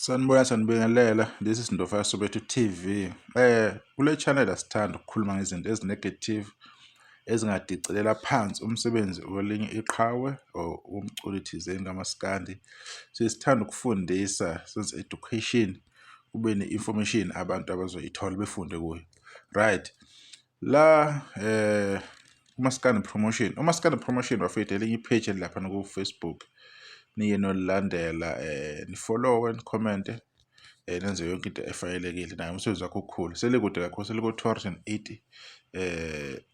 Sanibona, sanibingelela. This is Ndofa Soweto TV. Kule channel asithanda ukukhuluma ngezinto ezi-negative ezingadicilela phansi umsebenzi welinye iqhawe or umculi thizeni kamaskandi. Sithanda ukufundisa, senze education, kube ne-information abantu abazoyithola befunde kuyo. Right. La uMaskandi Promotion, uMaskandi Promotion bafethu elinye i-page elilapha ku-Facebook. Niye nolilandela, ni-follow-e, ni-comment-e, nenze yonke into efanelekile. Naye umsebenzi wakhe okukhulu selikude kakhulu, seliku 280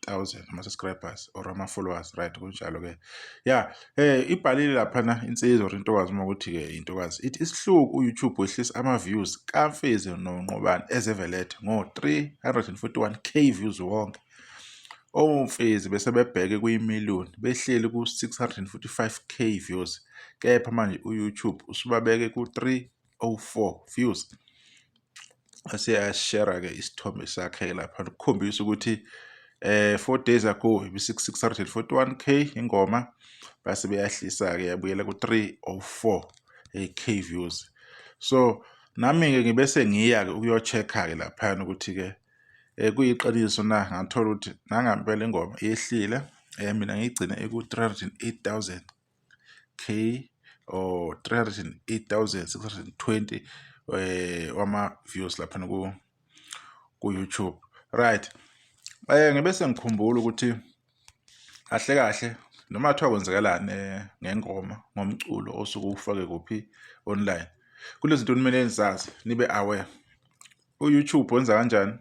thousand ama-subscribers or ama-followers, right? Kunjalo ke. Ya, ibhalile laphana insizwa or intokazi, uma ukuthi-ke intokazi, ithi isihluku u-YouTube wehlisa ama-views kaMfezi noNqobani ezevelethe ngo-341K views wonke. OMfezi bese bebheke kuyimiliyoni, behleli ku-645K views, kepha manje u-YouTube usubabeke ku-304 views. Aseyashare-ke isithombe sakhe lapha ukukhombisa ukuthi 4 days ago ibisi 641K ingoma, base beyahlisa-ke yabuyela ku-304 K views. So nami-ke ngibe sengiya-ke ukuyo-check-a-ke laphayana ukuthi-ke kuyiqiniso na. Ngathola ukuthi nangampela ingoma yehlile. Mina ngiyigcine iku-308,000 K or 308,620 wama-views laphana ku-YouTube, right? Ngibe sengikhumbula ukuthi kahle kahle noma kuthiwa kwenzakalani ngengoma, ngomculo osuke ufake kuphi online, kulezi zinto kumele nizazi, nibe aware. U-YouTube wenza kanjani?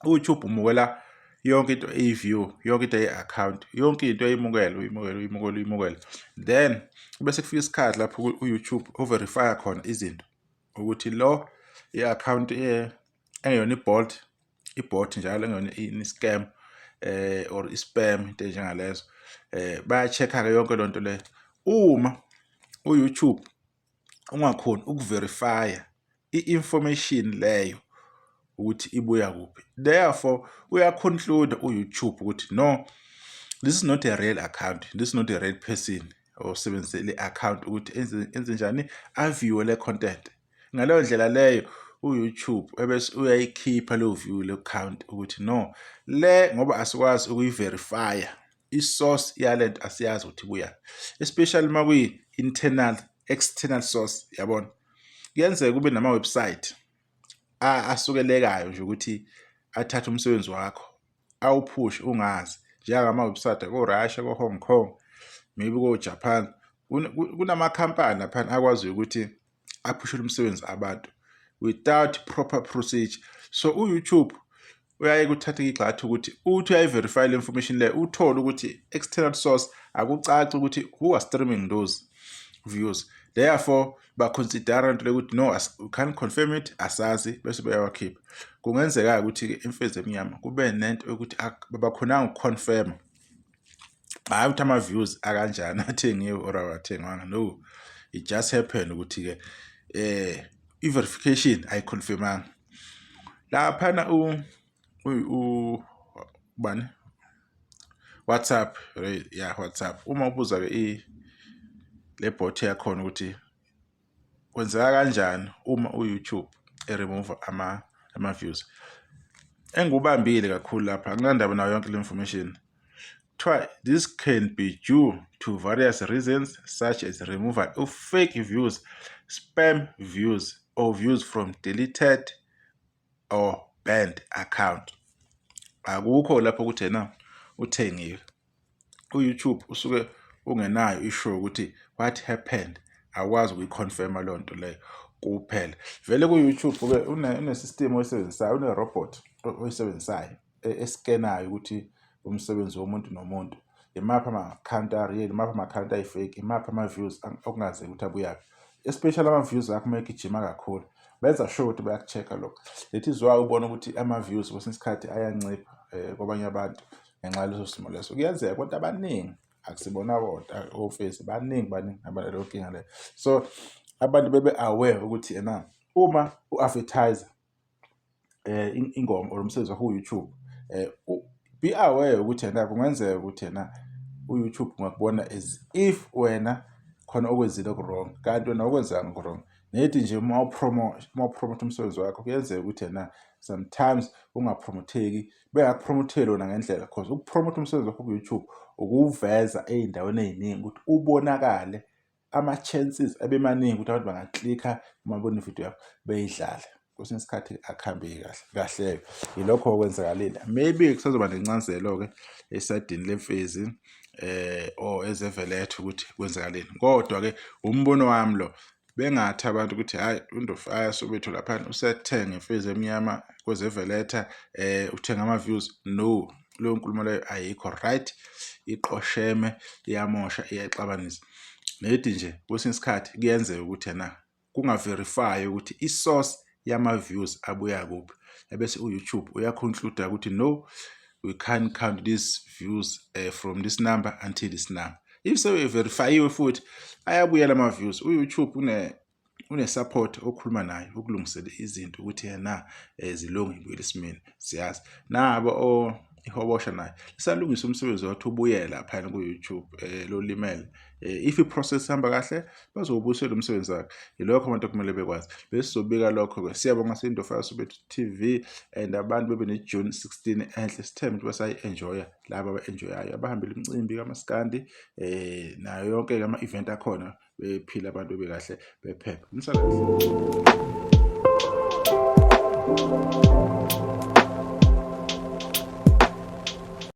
U-YouTube umukela yonke into eyi-view, yonke into eyi-account, yonke into eyimukele, uyimukele, uyimukele, uyimukele, then bese kufika isikhathi lapho u-YouTube u-verify khona izinto ukuthi lo i-account engeyona i-bot, i-bot njalo engeyona i-scam or i-spam, into enjengalezo. Baya-check-a-ke yonke loo nto leyo. Uma u-YouTube ungakhoni uku-verify-a i-information leyo ukuthi ibuya kuphi, therefore uya-conclude u-YouTube ukuthi no, this is not a real account, this is not a real person osebenzise le account ukuthi enze njani, a-view le content. Ngaleyo ndlela leyo u-YouTube ebese uyayikhipha leyo view, le account, ukuthi no, le ngoba asikwazi ukuyi-verify-a i-source yalento, asiyazi ukuthi ibuyaphi, especially uma kuyi-internal, external source, yabona. Kuyenzeka kube nama-website asukelekayo nje ukuthi athathe umsebenzi wakho awuphushe ungazi, njengama-website ko-Russia, ko-Hong Kong, maybe ko-Japan. Kunamakhampani laphana akwaziyo ukuthi aphushele umsebenzi abantu without proper procedure. So u-YouTube uyaye kuthathe igxathu ukuthi uthi uyayi-verify le information leyo, uthole ukuthi external source, akucaci ukuthi who are streaming those views, therefore ba-consider into lokuthi no, we can't confirm it, asazi, bese beyawakhipha. Kungenzeka ukuthi-ke Imfezi Emnyama kube nento yokuthi babakhonanga uku-confirm, hhayi ukuthi ama-views akanjani, athengiwe or awathengwanga. No, it just happened ukuthi-ke i-verification ayi-confirmanga laphana. U bani, WhatsApp, right? Yeah, WhatsApp. Uma ubuza ke le bot yakhona ukuthi kwenzeka kanjani uma u-YouTube e-remove ama views, engubambile kakhulu lapha, akunandaba nayo yonke le information. Kuthiwa this can be due to various reasons such as removal of fake views, spam views or views from deleted or banned account. Akukho lapho ukuthi yena uthengiwe. U-YouTube usuke ungenayo isho ukuthi what happened, awukwazi ukuyi-confirma leyo nto leyo kuphela. Vele ku-YouTube-ke une-system oyisebenzisayo, une-robot oyisebenzisayo e-scan-ayo ukuthi umsebenzi womuntu nomuntu, imaphi ama-account a-real, imaphi ama-account ayi-fake, imaphi ama-views okungazeki ukuthi abuyaphi, especially ama-views akho uma egijima kakhulu, benza sure ukuthi bayaku-check-a lokho. That is why ubona ukuthi ama-views kwesinye isikhathi ayancipha kwabanye abantu ngenxa yaleso simo leso. Kuyenzeka kodwa abaningi, akusibona bodwa ofesi, baningi, baningi abanaleyo nkinga leyo. So abantu bebe aware ukuthi ena uma u-advertise ingoma or umsebenzi wakho ku-YouTube, be aware ukuthi ena kungenzeka ukuthi ena u-YouTube ungakubona as if wena khona okwenzile oku-wrong, kanti wena okwenzanga oku-wrong. Nedi nje uma upromotha umsebenzi wakho kuyenzeka ukuthi ena sometimes ungapromotheki, bengakupromotheli wona ngendlela cause ukupromotha umsebenzi wakho ku-YouTube ukuwuveza ey'ndaweni ey'ningi ukuthi ubonakale ama-chances abe maningi ukuthi abantu bangaklikha uma bebona ividiyo yakho beyidlale. Kwesinye isikhathi akuhambeki kahle kahle-ke yilokho okwenzakalile. Maybe kusazoba nencazelo-ke esayidini lemfezi or ezevelethe ukuthi kwenzakaleni. Kodwa-ke umbono wami lo bengathi abantu ukuthi hhayi uNdofaya Soweto laphana usethenga imfezi emnyama kwezeveletha uthenga ama-views. No, leyo nkulumo leyo ayikho right, iqosheme, iyamosha, iyaxabanisa. Nedi nje kwesinye isikhathi kuyenzeka ukuthi ena kunga-verify ukuthi i-source yama-views abuya kuphi, ebese u-YouTube uya-conclude ukuthi no, we can't count these views from this number until this number. If severifyiwe futhi ayabuyela ama-views. U-YouTube une-support okhuluma nayo ukulungisela izinto ukuthi yena zilunge ibuyele esimeni. Siyazi nabo o ihobosha naye lisalungisa umsebenzi wakhe ubuyele laphayana ku-YouTube lolimele. If i-process ihamba kahle bazowubuyisela umsebenzi wakhe. Yilokho abantu okumele bekwazi. Besizobika lokho-ke. Siyabonga siyiNdofaya Soweto TV and abantu bebe ne-June 16 enhle. Sithembe ukuthi basayi-enjoya laba aba-enjoyayo abahambele imicimbi kamaskandi nayo yonke ama-event akhona bephila abantu bekahle bephepha. Umsakazi.